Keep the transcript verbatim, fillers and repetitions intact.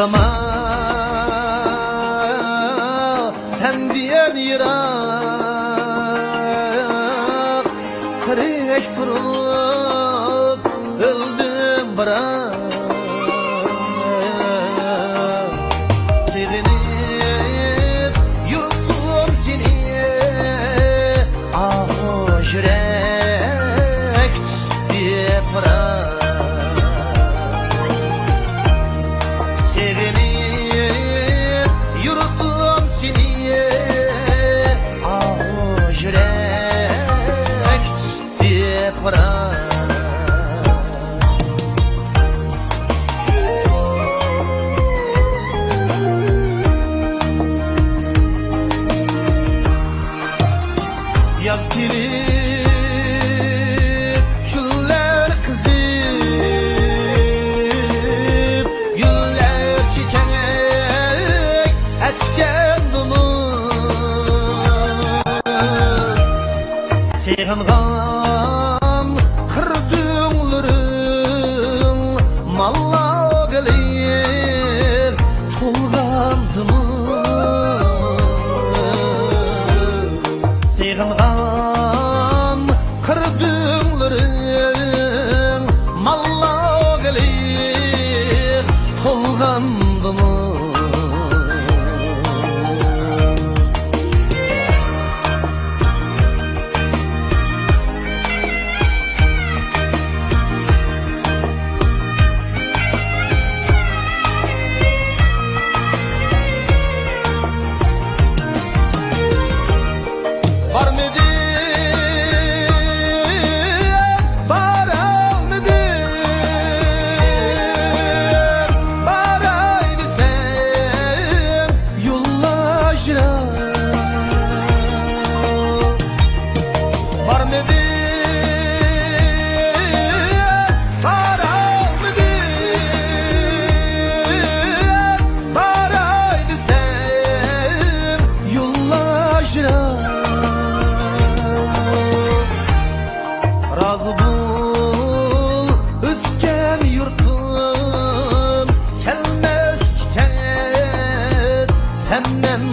شادلىما سەن دېگەن يىراق، تىرىك تۇرۇپ ئۆلدۈم بىراق. سېغىنىپ يۈردۈم سېنى، ئاھۇ يۈرەك تۇتۇپ يىپراق. سېغىنىپ يۈردۈم سېنى، ئاھۇ يۈرەك تۇتۇپ يىپراق. ياز كېلىپ، كۈنلەر قىزىپ، گۈللەر چېچەك ئەتكەندىمۇ، سېغىنغان قىر دۆڭلىرىڭ ماللارغا تولغاندىمۇ؟ سېغىنغان قىر دۆڭلىرىڭ ماللارغا تولغاندىمۇ؟ بارمىدىم، بارالمىدىم، باراي دېسەم، يوللار يىراق. بارمىدىم، بارالمىدىم، باراي دېسەم، يوللار يىراق. رازى بول، ئۆسكەن يۇرتۇم، كەلمەسكەن سەن مەن